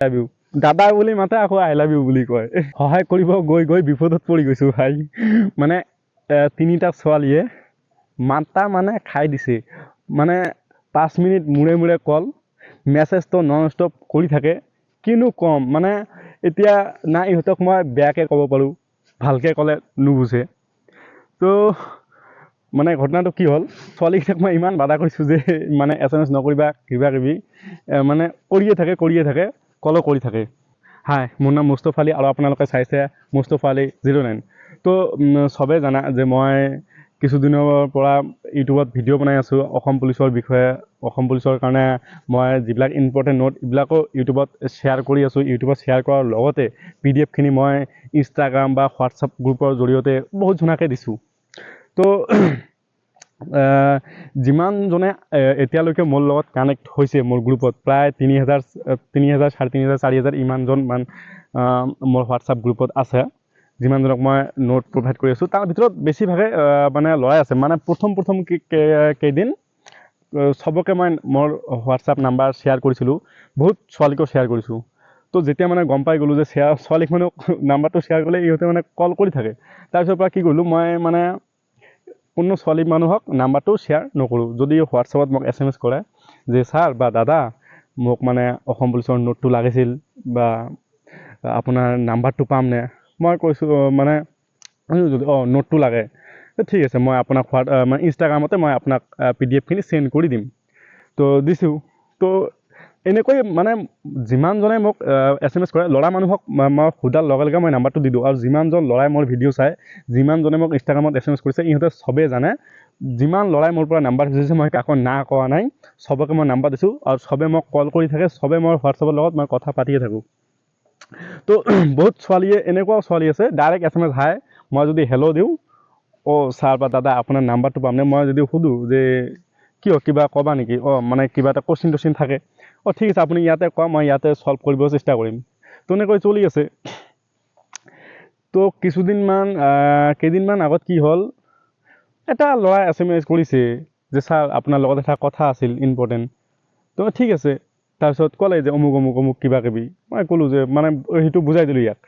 Love you দাদা বুলি মাতে, আকৌ I love you বুলি কয়। সহায় কৰিব গৈ গৈ বিপদত পৰি গৈছোঁ ভাই। মানে তিনিটা ছোৱালীয়ে মাতা মানে খাই দিছে। মানে 5 মিনিট মূৰে মূৰে কল, মেছেজটো নন ষ্টপ কৰি থাকে। কিনো ক'ম মানে এতিয়া, না ইহঁতক মই বেয়াকৈ ক'ব পাৰোঁ, ভালকৈ ক'লে নুবুজে। তো মানে ঘটনাটো কি হ'ল, ছোৱালীকেইটাক মই ইমান বাধা কৰিছোঁ যে মানে এছএমএছ নকৰিবা, কিবা কিবি, মানে কৰিয়ে থাকে, কৰিয়ে থাকে, কলো কৰি থাকে। হাই, মোৰ নাম মুস্তফা আলী আৰু আপোনালোকে চাইছে মুস্তফা আলী 09। তো চবেই জানা যে মই কিছুদিনৰ পৰা ইউটিউবত ভিডিঅ' বনাই আছোঁ অসম পুলিচৰ বিষয়ে। অসম পুলিচৰ কাৰণে মই যিবিলাক ইম্পৰ্টেণ্ট নোট, এইবিলাকো ইউটিউবত শ্বেয়াৰ কৰি আছোঁ। ইউটিউবত শ্বেয়াৰ কৰাৰ লগতে পিডিএফখিনি মই ইনষ্টাগ্ৰাম বা হোৱাটছআপ গ্ৰুপৰ জৰিয়তে বহুত জনাকে দিছোঁ। তো যিমানজনে এতিয়ালৈকে মোৰ লগত কানেক্ট হৈছে মোৰ গ্ৰুপত, প্ৰায় 3000, 3000, 3500, 4000 ইমানজন মান মোৰ হোৱাটছআপ গ্ৰুপত আছে। যিমানজনক মই নোট প্ৰভাইড কৰি আছোঁ, তাৰ ভিতৰত বেছিভাগে মানে ল'ৰাই আছে। মানে প্ৰথম প্ৰথম কেইদিন চবকে মই মোৰ হোৱাটছআপ নাম্বাৰ শ্বেয়াৰ কৰিছিলোঁ, বহুত ছোৱালীকো শ্বেয়াৰ কৰিছোঁ। তো যেতিয়া মানে গম পাই গ'লোঁ যে শ্বেয়াৰ ছোৱালীক মানে নাম্বাৰটো শ্বেয়াৰ কৰিলে ইহঁতে মানে কল কৰি থাকে, তাৰপিছৰ পৰা কি কৰিলোঁ মই, মানে কোনো ছোৱালী মানুহক নাম্বাৰটো শ্বেয়াৰ নকৰোঁ। যদি হোৱাটছআপত মোক এছএমএছ কৰে যে ছাৰ বা দাদা, মোক মানে অসম পুলিচৰ নোটটো লাগিছিল বা আপোনাৰ নাম্বাৰটো পামনে, মই কৈছোঁ মানে যদি অঁ নোটটো লাগে, ঠিক আছে, মই আপোনাক মানে ইনষ্টাগ্ৰামতে মই আপোনাক পিডিএফখিনি চেণ্ড কৰি দিম। তো দিছোঁ। তো এনেকৈ মানে যিমানজনে মোক এছএমএছ কৰে, ল'ৰা মানুহক মই সোধাৰ লগে লগে মই নাম্বাৰটো দি দিওঁ। আৰু যিমানজন ল'ৰাই মোৰ ভিডিঅ' চায়, যিমানজনে মোক ইনষ্টাগ্ৰামত এছএমএছ কৰিছে, ইহঁতে চবেই জানে, যিমান ল'ৰাই মোৰ পৰা নাম্বাৰ খুজিছে, মই কাকো না কোৱা নাই। চবকে মই নাম্বাৰ দিছোঁ আৰু চবে মোক কল কৰি থাকে, চবে মোৰ হোৱাটছএপৰ লগত মই কথা পাতিয়ে থাকোঁ। তো বহুত ছোৱালীয়ে, এনেকুৱাও ছোৱালী আছে, ডাইৰেক্ট এছএমএছ, হাই, মই যদি হেল্ল' দিওঁ, অ' ছাৰ বা দাদা, আপোনাৰ নাম্বাৰটো পামনে? মই যদি সোধোঁ যে কিয়, কিবা ক'বা নেকি, অঁ মানে কিবা এটা কুৱেশ্যন টুৱেশ্যন থাকে, অঁ ঠিক আছে, আপুনি ইয়াতে কোৱা, মই ইয়াতে ছল্ভ কৰিব চেষ্টা কৰিম। তেনেকৈ চলি আছে। তো কিছুদিনমান, কেইদিনমান আগত কি হ'ল, এটা ল'ৰাই এছএমএছ কৰিছে যে ছাৰ, আপোনাৰ লগত এটা কথা আছিল ইম্পৰ্টেণ্ট। তো ঠিক আছে। তাৰপিছত ক'লে যে অমুক অমুক অমুক কিবা কিবি। মই ক'লোঁ যে মানে সেইটো বুজাই দিলোঁ ইয়াক।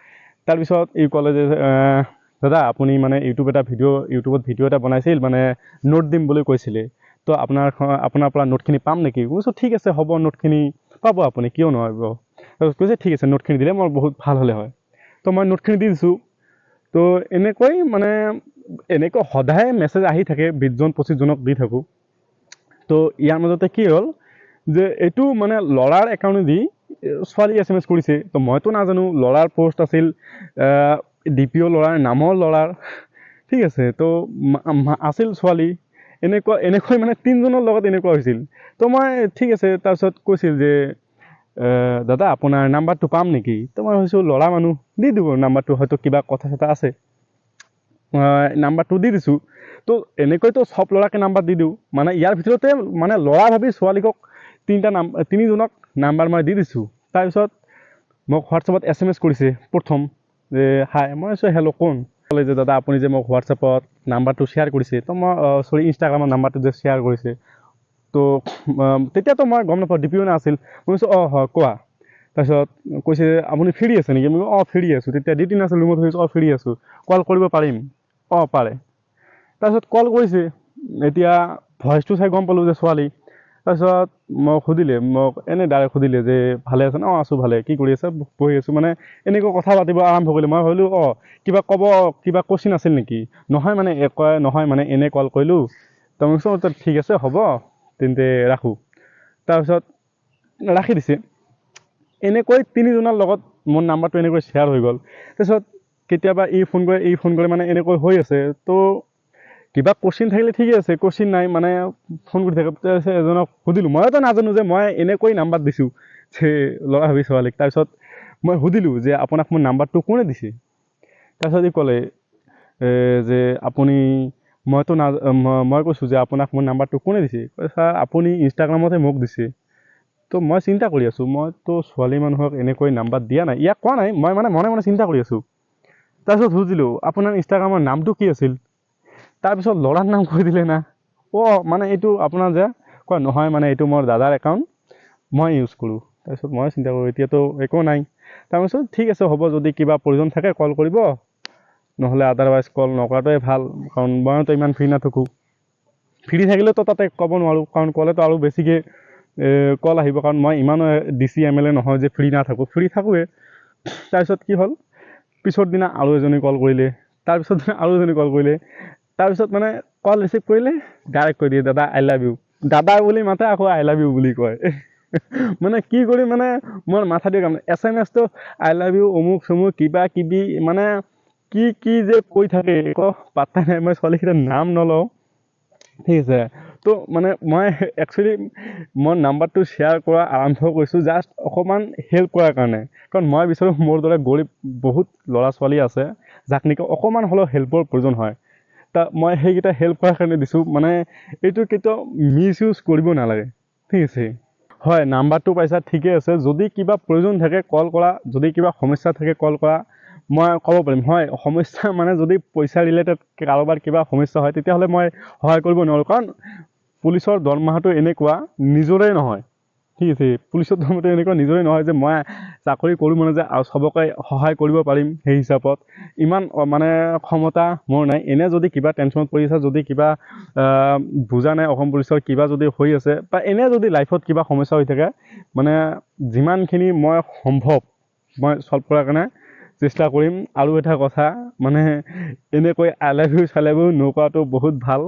তাৰপিছত ই ক'লে যে দাদা, আপুনি মানে ইউটিউব এটা ভিডিঅ' ইউটিউবত ভিডিঅ' এটা বনাইছিল, মানে নোট দিম বুলি কৈছিলে, তো আপোনাৰ আপোনাৰ পৰা নোটখিনি পাম নেকি? কৈছোঁ, ঠিক আছে, হ'ব, নোটখিনি পাব আপুনি, কিয় নোৱাৰিব? তাৰপিছত কৈছে, ঠিক আছে, নোটখিনি দিলে মোৰ বহুত ভাল হ'লে হয়। তো মই নোটখিনি দি দিছোঁ। তো এনেকৈ মানে এনেকৈ সদায় মেছেজ আহি থাকে, 20জন 25জনক দি থাকোঁ। তো ইয়াৰ মাজতে কি হ'ল যে এইটো মানে ল'ৰাৰ একাউণ্টেদি ছোৱালী এছএমএছ কৰিছে। তো মইতো নাজানো, ল'ৰাৰ পষ্ট আছিল, ডিপিঅ' ল'ৰাৰ, নামৰ ল'ৰাৰ, ঠিক আছে, তো আছিল ছোৱালী। এনেকুৱা এনেকৈ মানে তিনিজনৰ লগত এনেকুৱা হৈছিল। তো মই ঠিক আছে। তাৰপিছত কৈছিল যে দাদা, আপোনাৰ নাম্বাৰটো পাম নেকি? তো মই ভাবিছোঁ ল'ৰা মানুহ, দি দিব নাম্বাৰটো, হয়তো কিবা কথা চথা আছে। নাম্বাৰটো দি দিছোঁ। তো এনেকৈতো চব ল'ৰাকে নাম্বাৰ দি দিওঁ। মানে ইয়াৰ ভিতৰতে মানে ল'ৰা ভাবি ছোৱালীকক তিনিটা নাম, তিনিজনক নাম্বাৰ মই দি দিছোঁ। তাৰপিছত মোক হোৱাটছএপত এছএমএছ কৰিছে প্ৰথম যে হাই। মই কৈছোঁ, হেল্ল', কোন? ক'লে যে দাদা, আপুনি যে মোক হোৱাটছএপত নাম্বাৰটো শ্বেয়াৰ কৰিছে, তো মই চৰি, ইনষ্টাগ্ৰামত নাম্বাৰটো যে শ্বেয়াৰ কৰিছে। তো তেতিয়াতো মই গম নাপাওঁ, ডিপিও নাছিল। মই কৈছোঁ, অঁ হয়, কোৱা। তাৰপিছত কৈছে, আপুনি ফ্ৰী আছে নেকি? মই অঁ ফ্ৰী আছোঁ। তেতিয়া ডিউটি নাছিল, ৰুমত ভাবিছোঁ, অঁ ফ্ৰী আছোঁ, কল কৰিব পাৰিম? অঁ পাৰে। তাৰপিছত কল কৰিছে। এতিয়া ভইচটো চাই গম পালোঁ যে ছোৱালী। তাৰপিছত মোক সুধিলে, মোক এনেই ডাইৰেক্ট সুধিলে যে ভালে আছেনে? অঁ আছোঁ ভালে। কি কৰি আছে? বহি আছোঁ। মানে এনেকৈ কথা পাতিব আৰম্ভ কৰিলে। মই ভাবিলোঁ, অঁ কিবা ক'ব, কিবা কুৱেশ্যন আছিল নেকি? নহয় মানে কয়, নহয় মানে এনেই কল কৰিলোঁ। তো মই কৈছোঁ, ঠিক আছে, হ'ব তেন্তে, ৰাখোঁ। তাৰপিছত ৰাখি দিছে। এনেকৈ তিনিজনৰ লগত মোৰ নাম্বাৰটো এনেকৈ শ্বেয়াৰ হৈ গ'ল। তাৰপিছত কেতিয়াবা ই ফোন কৰে, ই ফোন কৰে, মানে এনেকৈ হৈ আছে। তো কিবা কুৱেশ্যন থাকিলে ঠিকে আছে, কুৱেশ্যন নাই, মানে ফোন কৰি থাকে। তাৰপিছত এজনক সুধিলোঁ, মইতো নাজানো যে মই এনেকৈ নাম্বাৰ দিছোঁ যে ল'ৰা ভাবি ছোৱালীক। তাৰপিছত মই সুধিলোঁ যে আপোনাক মোৰ নাম্বাৰটো কোনে দিছে? তাৰপিছত ই ক'লে যে আপুনি মইতো না মই কৈছোঁ যে আপোনাক মোৰ নাম্বাৰটো কোনে দিছে? কৈছে, ছাৰ, আপুনি ইনষ্টাগ্ৰামতে মোক দিছে। তো মই চিন্তা কৰি আছোঁ, মইতো ছোৱালী মানুহক এনেকৈ নাম্বাৰ দিয়া নাই। ইয়াক কোৱা নাই মই, মানে মনে মনে চিন্তা কৰি আছোঁ। তাৰপিছত সুধিলোঁ, আপোনাৰ ইনষ্টাগ্ৰামৰ নামটো কি আছিল? তাৰপিছত ল'ৰাৰ নাম কৈ দিলে না। অ' মানে এইটো আপোনাৰ যে কয়, নহয় মানে এইটো মোৰ দাদাৰ একাউণ্ট, মই ইউজ কৰোঁ। তাৰপিছত মই চিন্তা কৰোঁ, এতিয়াতো একো নাই। তাৰপিছত ঠিক আছে, হ'ব, যদি কিবা প্ৰয়োজন থাকে কল কৰিব, নহ'লে আদাৰৱাইজ কল নকৰাটোৱে ভাল, কাৰণ মইতো ইমান ফ্ৰী নাথাকোঁ। ফ্ৰী থাকিলেতো তাতে ক'ব নোৱাৰোঁ, কাৰণ ক'লেতো আৰু বেছিকৈ কল আহিব, কাৰণ মই ইমানো ডিচি, এমএলএ নহয় যে ফ্ৰী নাথাকোঁ, ফ্ৰী থাকোঁৱে। তাৰপিছত কি হ'ল, পিছৰ দিনা আৰু এজনী কল কৰিলে, তাৰপিছত আৰু এজনী কল কৰিলে। তাৰপিছত মানে কল ৰিচিভ কৰিলে ডাইৰেক্ট কৈ দিয়ে, "দাদা, I love you." দাদা বুলি মাতে, আকৌ "I love you" বুলি কয়। মানে কি কৰিম, মানে মোৰ মাথা দি কাম। এছএমএছটো "I love you", অমুক চমুক কিবা কিবি, মানে কি কি যে কৈ থাকে, একো পাত্তা নাই। মই ছোৱালীকেইটাৰ নাম নলওঁ, ঠিক আছে? তো মানে মই একচুৱেলি মই নাম্বাৰটো শ্বেয়াৰ কৰা আৰম্ভ কৰিছোঁ জাষ্ট অকণমান হেল্প কৰাৰ কাৰণে, কাৰণ মই বিচাৰোঁ মোৰ দৰে গৰীব বহুত ল'ৰা ছোৱালী আছে, যাক নেকি অকণমান হ'লেও হেল্পৰ প্ৰয়োজন হয়। তা মই সেইকেইটা হেল্প কৰাৰ কাৰণে দিছোঁ। মানে এইটো কেতিয়াও মিছ ইউজ কৰিব নালাগে, ঠিক আছে? হয়, নাম্বাৰটো পাইছা, ঠিকে আছে। যদি কিবা প্ৰয়োজন থাকে কল কৰা, যদি কিবা সমস্যা থাকে কল কৰা, মই ক'ব পাৰিম। হয়, সমস্যা মানে যদি পইচা ৰিলেটেড কাৰোবাৰ কিবা সমস্যা হয়, তেতিয়াহ'লে মই সহায় কৰিব নোৱাৰোঁ, কাৰণ পুলিচৰ দৰমহাটো এনেকুৱা নিজৰে নহয়, ঠিক আছে? পুলিচৰ দৰমহাটো এনেকুৱা নিজৰে নহয় যে মই চাকৰি কৰোঁ মানে যে আৰু চবকে সহায় কৰিব পাৰিম, সেই হিচাপত ইমান মানে ক্ষমতা মোৰ নাই। এনে যদি কিবা টেনশ্যনত পৰি আছে, যদি কিবা বুজা নাই, অসম পুলিচৰ কিবা যদি হৈ আছে বা এনে যদি লাইফত কিবা সমস্যা হৈ থাকে, মানে যিমানখিনি মই সম্ভৱ মই ছল্ভ কৰাৰ কাৰণে চেষ্টা কৰিম। আৰু এটা কথা, মানে এনেকৈ I love you চাই লাভ you নোকোৱাটো বহুত ভাল।